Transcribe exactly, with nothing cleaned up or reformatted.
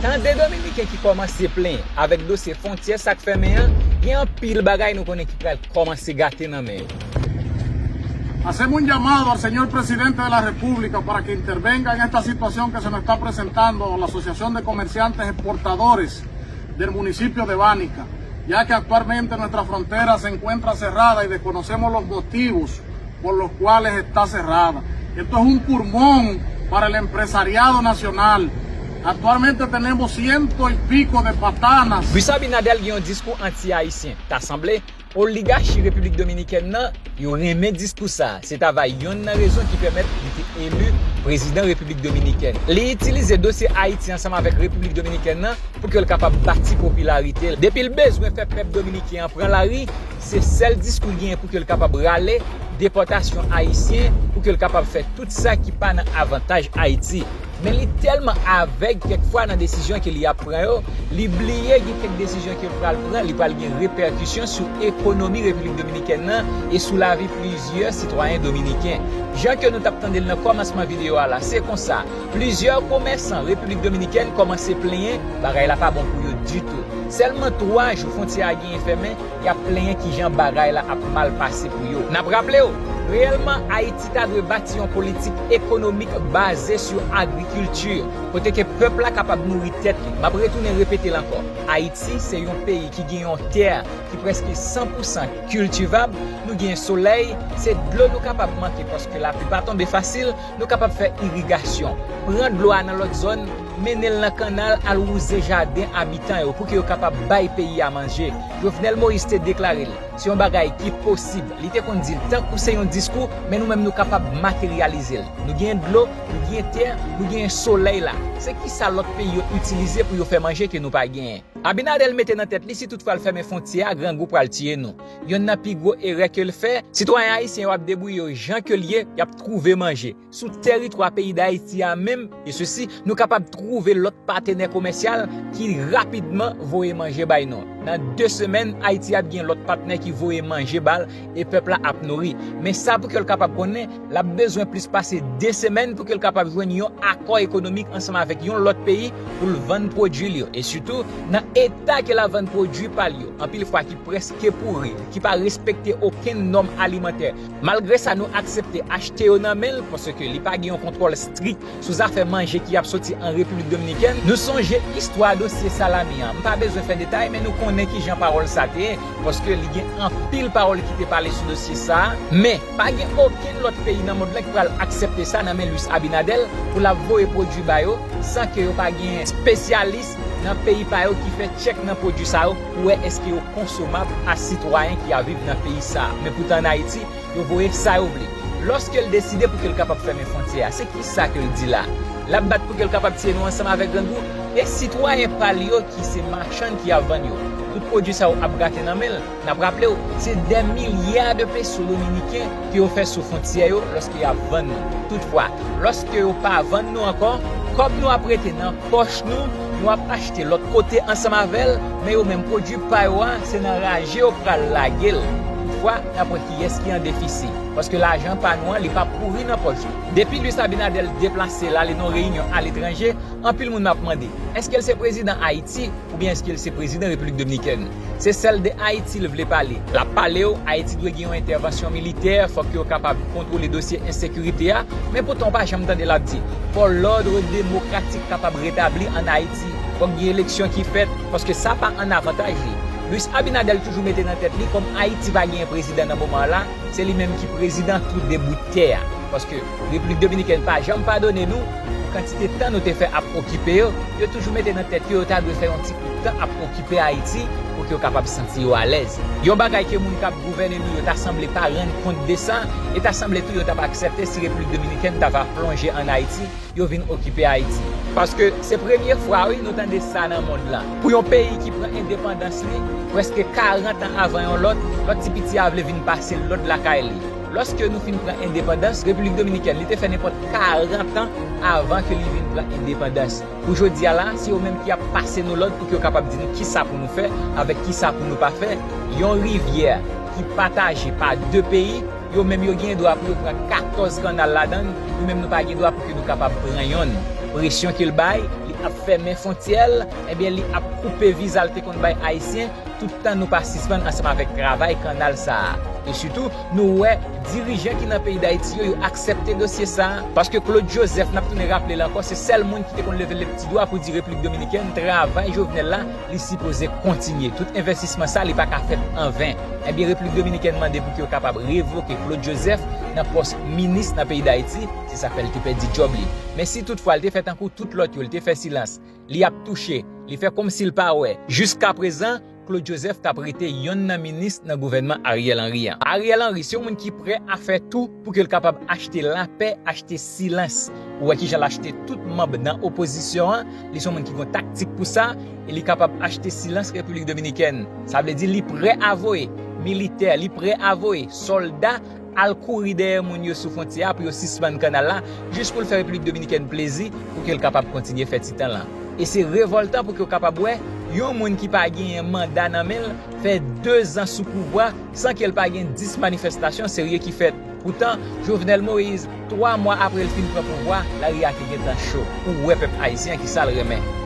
Tande Dominiken ki kòmanse plenyen avèk dosye fwontyè sa k fèmen an, gen anpil bagay nou konnen ki pral kòmanse gate nan men yo. Hacemos un llamado al señor presidente de la República para que intervenga en esta situación que se nos está presentando la Asociación de Comerciantes Exportadores del municipio de Bánica, ya que actualmente nuestra frontera se encuentra cerrada y desconocemos los motivos por los cuales está cerrada. Esto es un pulmón para el empresariado nacional. Actualmente tenemos ciento y pico de patanas. Luis Abinader gen yon diskou anti-ayisyen. Ta sanble, oligachi Repiblik Dominikèn nan, yo renmen diskou sa a. Se ta va yonn nan rezon ki pèmèt li te eli prezidan Repiblik Dominikèn. Li itilize dosye Ayiti ansanm avèk Repiblik Dominikèn nan pou ke l kapab bati popilarite l. Depi l bezwen fè pèp dominiken an pran lari, se sèl diskou l genyen pou ke l kapab rale depòtasyon ayisyen, pou ke l kapab fè tout sa ki pa nan avantaj Ayiti. Men li tèlman avèg kèk fwa nan desizyon ke li ap pran yo, li bliye gen kèk desizyon ke l pral pran, li pral gen repèkisyon sou ekonomi Repiblik Dominikèn nan e sou lavi plizyè sitwayen dominiken. Jan ke nou t ap tande l nan kòmansman videyo a la, se konsa, plizyè komèsan Repiblik Dominikèn kòmanse plenyen bagay la pa bon pou yo ditou. Sèlman twa jou fwontyè a genyen fèmen, y ap plenyen kijan bagay la ap mal pase pou yo. N ap raple w, reyèlman Ayiti ta dwe bati yon politik ekonomik baze sou agrikilti, kote ke pèp la kapab nouri tèt li. M ap retounen repete l ankò, Ayiti se yon peyi ki gen yon tè ki prèske san pou san kiltivab, nou gen solèy, se dlo nou kapab manke paske lapli pa tonbe fasil, nou kapab fè irigasyon, pran dlo a nan lòt zòn, mennen l nan kannal al wouze jaden abitan yo pou ke yo kapab bay peyi a manje. Jovenel Moïse te deklare l, se yon bagay ki posib. Li te konn di l tankou se yon diskou, men nou menm nou kapab materyalize l. Nou gen dlo, nou gen tè, nou gen solèy la. Se kisa lòt peyi yo itilize pou yo fè manje ke nou pa genyen? Abinader mete nan tèt li si toutfwa l fèmen fwontyè a, grangou pral tiye nou. Yonn nan pi gwo erè ke l fè, sitwayen ayisyen yo ap debouye yo jan ke l ye, y ap twouve manje. Sou tèritwa peyi Dayiti a menm, e sesi, nou kapab twouve lòt patenè komèsyal ki rapidman voye manje bay nou. Nan de semèn, Ayiti ap gen lòt patnè ki voye manje ba l e pèp la ap nouri. Men sa pou ke l kapab konnen, l ap bezwen plis pase de semèn pou ke l kapab jwenn yon akò ekonomik ansanm avèk yon lòt peyi pou l vann pwodui l yo. E sitou, nan eta ke l ap vann pwodui pa l yo, anpil fwa ki prèske pouri, ki pa respekte okenn nòm alimantè. Malgre sa, nou aksepte achte yo nan men l, paske li pa gen yon kontwòl strik sou zafè manje ki ap soti an Repiblik Dominikèn. Nou sonje istwa dosye salami an. M pa bezwen fè detay, men nou konnen kijan pawòl sa te ye, paske li gen anpil pawòl ki te pale sou dosye sa a. Men, pa gen okenn lòt peyi nan mond lan ki pral aksepte sa nan men Luis Abinader pou l ap voye pwodui ba yo, san ke yo pa gen espesyalis nan peyi pa yo ki fè tchèk nan pwodui sa yo pou wè èske yo konsomab a sitwayen ki ap viv nan peyi sa a. Men poutan ann Ayiti, yo voye sa yo vle. Lòske l deside pou ke l kapab fèmen fwontyè a, se kisa ke l di la? L ap bat pou ke l kapab tiye nou ansanm avèk grangou? E sitwayen pa l yo ki se machann ki ap vann yo? Tout pwodui sa yo ap gate nan men l. N ap raple w, se dè milya de peso dominiken ke yo fè sou fwontyè yo lòske y ap vann nou. Toutfwa, lòske yo pa vann nou ankò, kòb nou ap rete nan pòch nou, nou ap achte lòt kote ansanm avè l, men yo menm pwodui pa yo a, se nan raje yo pral lage l. Toutfwa, n ap wè kiyès ki an defisi. Paske lajan pa nou an, li p ap pouri nan pòch nou. Depi Luis Abinader deplase l ale nan yon reyinyon aletranje, anpil moun ap mande, èske l se prezidan Ayiti oubyen èske l se prezidan Repiblik Dominikèn? Se sèl de Ayiti l vle pale. L ap pale w, Ayiti dwe gen yon entèvansyon militè, fòk yo kapab kontwole dosye ensekirite a, men poutan w pa janm tande l ap di, fò lòd demokratik kapab retabli ann Ayiti, fòk gen eleksyon ki fèt, paske sa pa ann avantaj li. Luis Abinader toujou mete nan tèt li, kòm Ayiti pa genyen prezidan nan moman an la, se li menm ki prezidan tou de bout tè a. Paske Repiblik Dominikèn pa janm padone nou pou kantite tan nou te fè ap okipe yo. Yo toujou mete nan tèt yo, yo ta dwe fè yon ti kout tan ap okipe Ayiti pou ke yo kapab santi yo alèz. Yon bagay ke moun k ap gouvène nou yo ta sanble pa rann kont de sa, e ta sanble tou yo t ap aksepte si Repiblik Dominikèn ta va plonje ann Ayiti, yo vin okipe Ayiti. Paske se premye fwa, wi, nou tande sa nan mond lan. Pou yon peyi ki pran endepandans li, prèske karant an avan yon lòt, lòt ti piti a vle vin pase lòd lakay li. Lòske nou fin pran endepandans, Repiblik Dominikèn, li te fè nenpòt karant an avan ke li vin pran endepandans. Pou jodi a la, se yo menm ki ap pase nou lòd pou ke yo kapab di nou kisa pou nou fè, avèk kisa pou nou pa fè. Yon rivyè ki pataje pa de peyi, yo menm yo gen dwa pou yo pran katòz kannal ladan l, nou menm nou pa gen dwa pou ke nou kapab pran yonn. Presyon ke l bay, li ap fèmen fwontyè l, ebyen li ap koupe viza l te konn bay Ayisyen, toutan nou pa sispann ansanm avèk travay kannal sa a. E sitou, nou wè dirijan ki nan peyi Dayiti yo, yo aksepte dosye sa a. Paske Claude Joseph, n ap tounen raple l ankò, se sèl moun ki te konn leve le pti dwa pou di Repiblik Dominikèn, travay Jovenel la, li sipoze kontinye. Tout envestisman sa, li pa ka fèt an ven. Ebyen, Repiblik Dominikèn mande pou ke yo kapab revoke Claude Joseph nan pòs minis nan peyi Dayiti, se sa k fè l te pèdi djòb li. Men si toutfwa l te fè tankou tout lòt yo, l te fè silans, li ap touche, li fè kòmsi l pa wè. Jiskaprezan, Claude Joseph t ap rete yonn nan minis nan gouvènman Ariel Henry an. Ariel Henry se yon moun ki prè a fè tou pou ke l kapab achte lapè, achte silans. Ou wè kijan l achte tout manm nan opozisyon an, li se yon moun ki gen taktik pou sa, e li kapab achte silans Repiblik Dominikèn. Sa vle di li prè a voye militè, li prè a voye sòlda al kouri dèyè moun yo sou fwontyè a pou yo sispann kannal la, jis pou l fè Repiblik Dominikèn plezi, pou ke l kapab kontinye fè ti tan lan. E se revòltan pou ke w kapab wè yon moun ki pa genyen manda nan men l fè dezan sou pouvwa san ke l pa gen dis manifestasyon serye ki fèt. Poutan, Jovenel Moïse, twa mwa apre l fin pran pouvwa, lari a te gentan cho. Ou wè pèp ayisyen an kisa l renmen.